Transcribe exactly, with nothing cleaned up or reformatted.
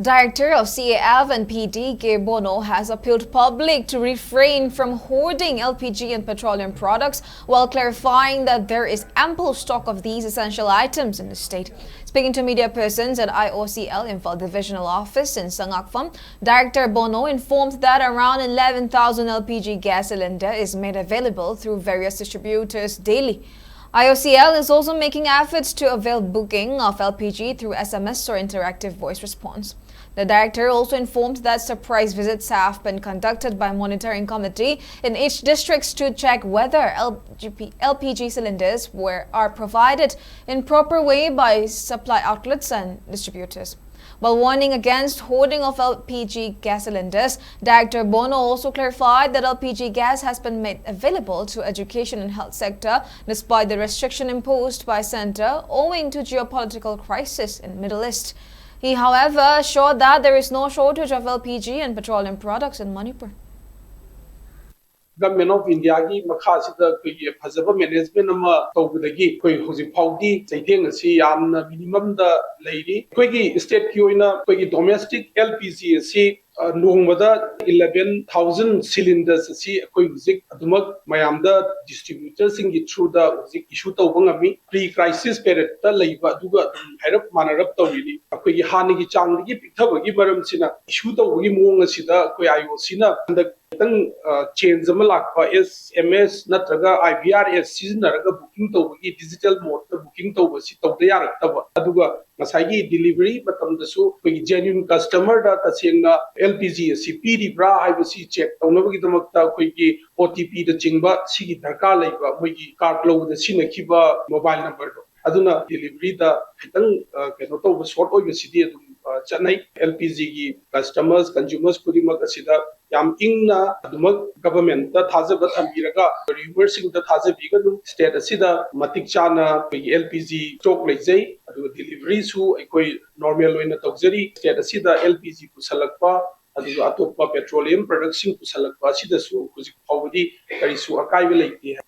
Director of C A F and P D K Bono has appealed public to refrain from hoarding L P G and petroleum products while clarifying that there is ample stock of these essential items in the state. Speaking to media persons at I O C L Imphal Divisional Office in Sangakpham, Director Bono informed that around eleven thousand L P G gas cylinder is made available through various distributors daily. I O C L is also making efforts to avail booking of L P G through S M S or interactive voice response. The director also informed that surprise visits have been conducted by monitoring committee in each district to check whether L P G, L P G cylinders were, are provided in proper way by supply outlets and distributors. While warning against hoarding of L P G gas cylinders, Director Bono also clarified that L P G gas has been made available to education and health sector despite the restriction imposed by center owing to geopolitical crisis in Middle East. He, however, assured that there is no shortage of L P G and petroleum products in Manipur. Government of Indiaꯒꯤ ꯃꯈꯥꯁꯤꯗ ꯑꯩꯈꯣꯏꯒꯤ ꯐꯖꯕ management ꯑꯃ ꯇꯧꯕꯗꯒꯤ ꯑꯩꯈꯣꯏ ꯍꯧꯖꯤꯛ ꯐꯥꯎꯗꯤ ꯆꯩꯊꯦꯡ ꯑꯁꯤ ꯌꯥꯝꯅ minimumꯗ ꯂꯩꯔꯤ꯫ ꯑꯩꯈꯣꯏꯒꯤ stateꯀꯤ ꯑꯣꯏꯅ ꯑꯩꯈꯣꯏꯒꯤ domestic L P G ꯑꯁꯤ ꯅꯣꯡꯃꯗ eleven thousand cylinders ꯑꯁꯤ ꯑꯩꯈꯣꯏ ꯍꯧꯖꯤꯛ ꯑꯗꯨꯃꯛ ꯃꯌꯥꯝꯗ distributorꯁꯤꯡꯒꯤ throughꯗ ꯍꯧꯖꯤꯛ issue ꯇꯧꯕ ꯉꯝꯃꯤ꯫ Pre crisis periodꯇ ꯂꯩꯕ ꯑꯗꯨꯒ ꯑꯗꯨꯝ ꯍꯥꯏꯔꯞ ꯃꯥꯟꯅꯔꯞ ꯇꯧꯔꯤꯅꯤ꯫ ꯑꯩꯈꯣꯏꯒꯤ ꯍꯥꯟꯅꯒꯤ ꯆꯥꯡꯗꯒꯤ ꯄꯤꯛꯊꯕꯒꯤ ꯃꯔꯝꯁꯤꯅ issue ꯇꯧꯕꯒꯤ ꯃꯑꯣꯡ ꯑꯁꯤꯗ ꯑꯩꯈꯣꯏ IOCꯅ ꯍꯟꯗꯛ ꯈꯤꯇꯪ change ꯑꯃ ꯂꯥꯛꯄ, S M S ꯅꯠꯇ꯭ꯔꯒ I V R S ꯁꯤꯖꯤꯟꯅꯔꯒ booking ꯇꯧꯕꯒꯤ, digital modeꯇ booking ꯇꯧꯕꯁꯤ ꯇꯧꯗ ꯌꯥꯔꯛꯇꯕ, ꯑꯗꯨꯒ ꯉꯁꯥꯏꯒꯤ delivery ꯃꯇꯝꯗꯁꯨ ꯑꯩꯈꯣꯏꯒꯤ genuine customerꯗ ꯇꯁꯦꯡꯅ L P G ꯑꯁꯤ ꯄꯤꯔꯤꯕ꯭ꯔꯥ ꯍꯥꯏꯕꯁꯤ check ꯇꯧꯅꯕꯒꯤꯗꯃꯛꯇ ꯑꯩꯈꯣꯏꯒꯤ OTPꯗ ꯆꯤꯡꯕ ꯁꯤꯒꯤ ꯗꯔꯀꯥꯔ ꯂꯩꯕ, ꯃꯣꯏꯒꯤ card ꯂꯧꯕꯗ ꯁꯤꯖꯤꯟꯅꯈꯤꯕ mobile numberꯗꯣ, ꯑꯗꯨꯅ deliveryꯗ ꯈꯤꯇꯪ ꯀꯩꯅꯣ ꯇꯧꯕ, short ꯑꯣꯏꯕꯁꯤꯗꯤ ꯑꯗꯨꯝ ꯆꯠꯅꯩ꯫ L P Gꯒꯤ customers, consumers ꯈꯨꯗꯤꯡꯃꯛ ꯑꯁꯤꯗ ꯌꯥꯝ ꯏꯪꯅ ꯑꯗꯨꯃꯛ governmentꯇ ꯊꯥꯖꯕ ꯊꯝꯕꯤꯔꯒ, rumourꯁꯤꯡꯗ ꯊꯥꯖꯕꯤꯒꯅꯨ꯫ State ꯑꯁꯤꯗ ꯃꯇꯤꯛ ꯆꯥꯅ ꯑꯩꯈꯣꯏꯒꯤ L P G stock ꯂꯩꯖꯩ, ꯑꯗꯨꯒ deliveryꯁꯨ ꯑꯩꯈꯣꯏ normal ꯑꯣꯏꯅ ꯇꯧꯖꯔꯤ꯫ State ꯑꯁꯤꯗ L P G ꯄꯨꯁꯜꯂꯛꯄ, ꯑꯗꯨꯒ ꯑꯇꯣꯞꯄ petroleum productꯁꯤꯡ ꯄꯨꯁꯜꯂꯛꯄ ꯑꯁꯤꯗꯁꯨ ꯍꯧꯖꯤꯛ ꯐꯥꯎꯕꯗꯤ ꯀꯔꯤꯁꯨ ꯑꯀꯥꯏꯕ ꯂꯩꯇꯦ꯫